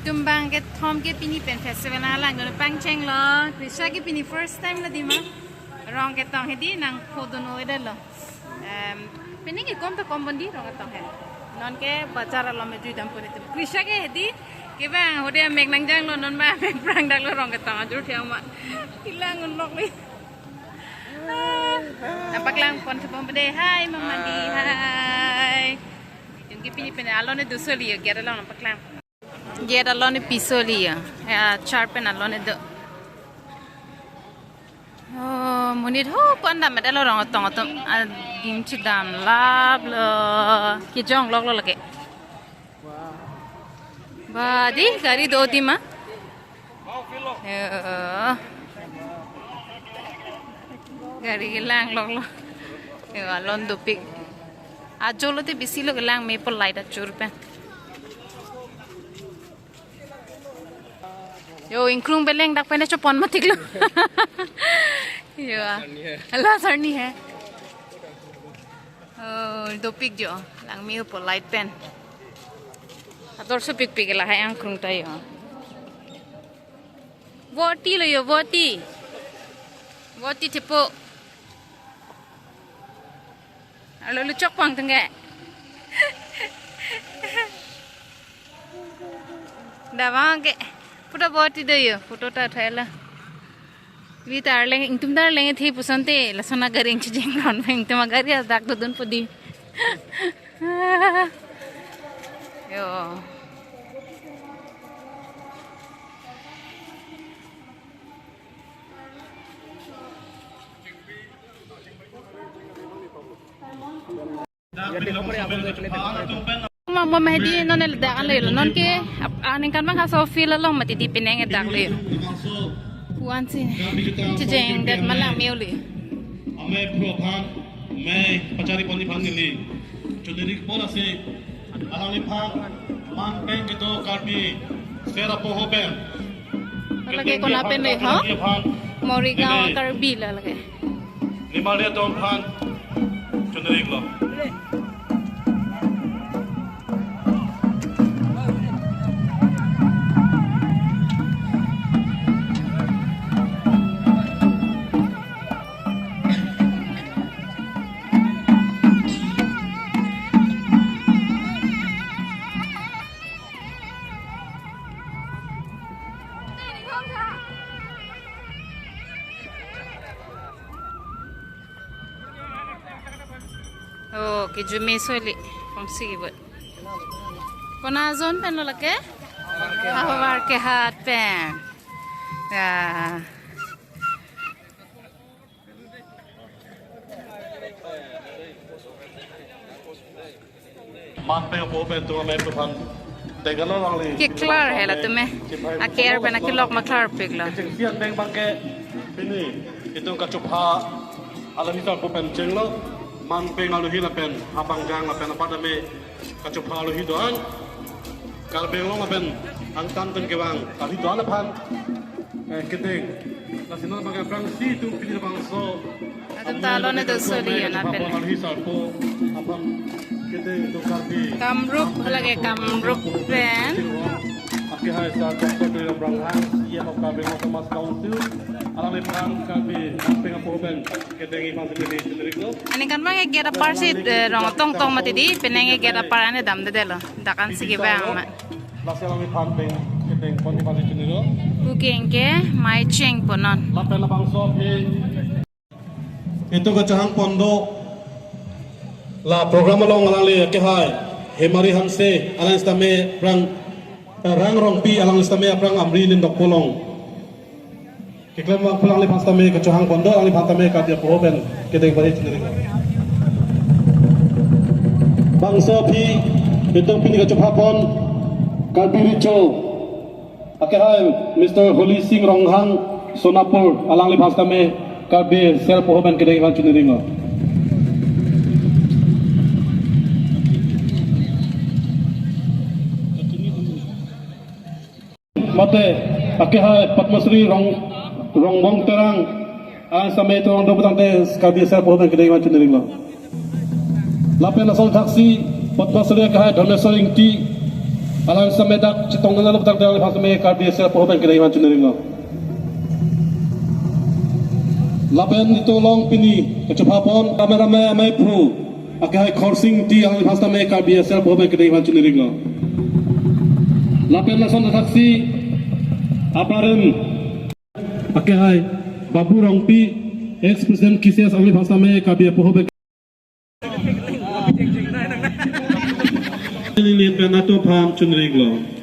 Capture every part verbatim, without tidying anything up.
Netum bang kethom ke pini pen festival nanglang dun pangchenglo. Krisha ke pini first time lo dima. Rong ketong hedi nangphodun-o-edetlo. Em, pini ke kom ta kom bondi rong ketong he. Non ke bazar along me jui dampo netum. Krisha ke hedi ke bang hodi amek nangjanglo, non ma amek prangdaklo, rong ketong ajur thiang ma. Kelang unlok le. Ah, nangpaklang pon kebom pede. Hai, Mama Di. Hai. Netum ke pini pen alon ne dusoli yo, gate along nangpaklang. Gate alon ne pisoli yo. Ya, char pen alon ne do. Oh, monit ho pon dam ada lo, rong ketong atum adim chedam laplo. Kejongloklo lake. Ba, di gari do dima. Yo. Gari kelangloklo. Yo, alon dopik. Ajo lote bisi lo kelang me po light achur pen. Yo, ingkrung beleng dak pen chopon matiklo. Yo. Last arni hai. Oh, dopik jo. Langme po light pen. Ator sopikpik lahai angkrung ta yo. Voti lo yo, voti. Voti thepo. Alo luchok pang tengge. Dak bang ke. Pura voti do yo, photo ta uthai lo. Wi ta arleng, ingtum ta arleng the pusonte, lason agari ingchijeng ron, ingtum agari adak dodun pudi. Yo. Mama, mama hedi non el dak an lelo, non ke ap-, aningkan bang kaso feel along mati di Penang edak le. Kuan si chijeng det malang meo le. Amei phro aphan, mei pachari ponji aphan neli choneri kepon asi, alangliphan man pen kedo Karbi sera poho pen. Lake kona pen le, ha? Morigaon Karbi la lake. Nimarli atum aphan choneri lo. Oh, kejumi soli, kongsi kibut. Kona zone pen lo lake? Havar ke hat pen. Ya. Manpeng apo pen tum amei aphan degalo alangli. Keklar hela tum eh. Aker pen akelok ma klarpiklo. Kechengsi anpeng abangke pini itum kachopha alam hisap apo pen chenglo. Manpeng aluhi lapen hapangjang lapen apar tame kachopha aluhi do-an. Karbi Anglong lapen angtan pen kevang aluhi do-an aphan, eh, kedeng. Lasi non abangke aphrangsi itum pini labangso atum ta alone do soli ya na pen. Aluhi sarpo aphan kedeng itum Karbi. Kamrup lake Kamrup pen. Akhai sar Doctor Tuliram Ronghang, C E M of Karbi Anglong Autonomous Council, alangliphan Karbi Anpeng apo pen kedeng iphan si pini chunriklo. Aningkan abang gate apar si, eh, rong tongtong mati di, penang gate apar ane damdedetlo. Dak an si kevang ma. Lasi alangliphan pen kedeng pon iphan si chunriklo. Puke anke mei chengpo non. Lapen labangso aphi itum kachehang pon do la program along alangli akhai Hemari Hanse, alangli sitame aphrang, eh, Rang Rongpi, alangli sitame aphrang Amri Lindokpo along. Keklem abang pu alangliphan sitame kachehang pon do, alangliphan tame Karbi apo pen kedeng bari chunriklo. Bangso aphi itum pini kachopha pon Karbi Recho akhai Mister Holy Singh Ronghang, Sonapur, alangliphan sitame Karbi Sel apo pen kedeng iphan chunriklo. Mate akhai Padma Shri Rong, Rongbong Terang, alang sitame Terang do putangte Karbi Sel apo pen kedeng iphan chunriklo. Lapen lason thaksi Padma Shri akhai Dharmeswar Ingti, alang sitame dak chetong nanglo putangte alangliphan sitame Karbi Sel apo pen kedeng iphan chunriklo. Lapen itum along pini kachopha pon rame rame amei aphu akhai Khorsing Ingti, alangliphan sitame Karbi Sel apo pen kedeng iphan chunriklo. Lapen lason thaksi abarim akhai Babu Rongpi, ex-president K C S, alangliphan sitame Karbi apo pen. Neli pen atum aphan chunriklo.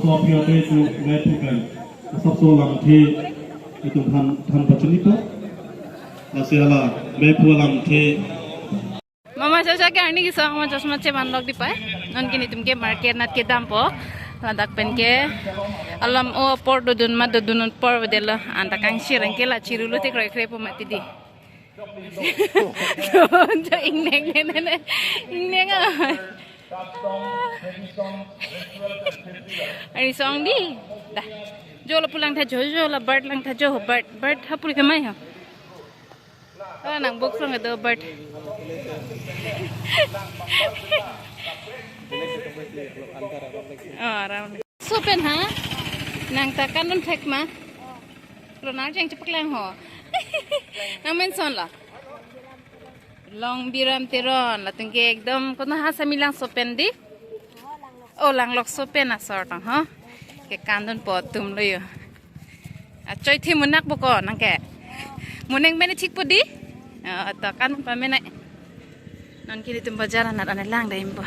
Sop yote tu me pu pen. Sop so lamthe itum than than pachini to. Lasi hala me pu lamthe. Mama sasa ke arni kisong mama chosma chevan lok di pai. Non ke netum ke market nat kedampo. Ladak pen ke alam o apor dodun ma dodun apor vedetlo. Anta kangshir ke la chiru lo te kroikre po mati di. Jo ingneng neng neng neng. Ingneng ah. Ari song di. Dah. Jo lo pulang tha jo, jo lo bird lang tha jo, bird, bird ha puri kemai ha. Oh, nang bok song do bird. Oh, aram. Sopen ha? Nang ta kanun thek ma? Ronar jeng chepaklang ho. Nang menson la? Long Biram Teron, latum ke ekdom kono ha samilang sopen di? Oh, langlok sopen asor tong ho. Ke kanun po atum lo yo. Achoi thi munak boko nang ke. Muning mene thik po di? Oh, to kanun pa mene. Non ke netum bajar anat ane lang da impo.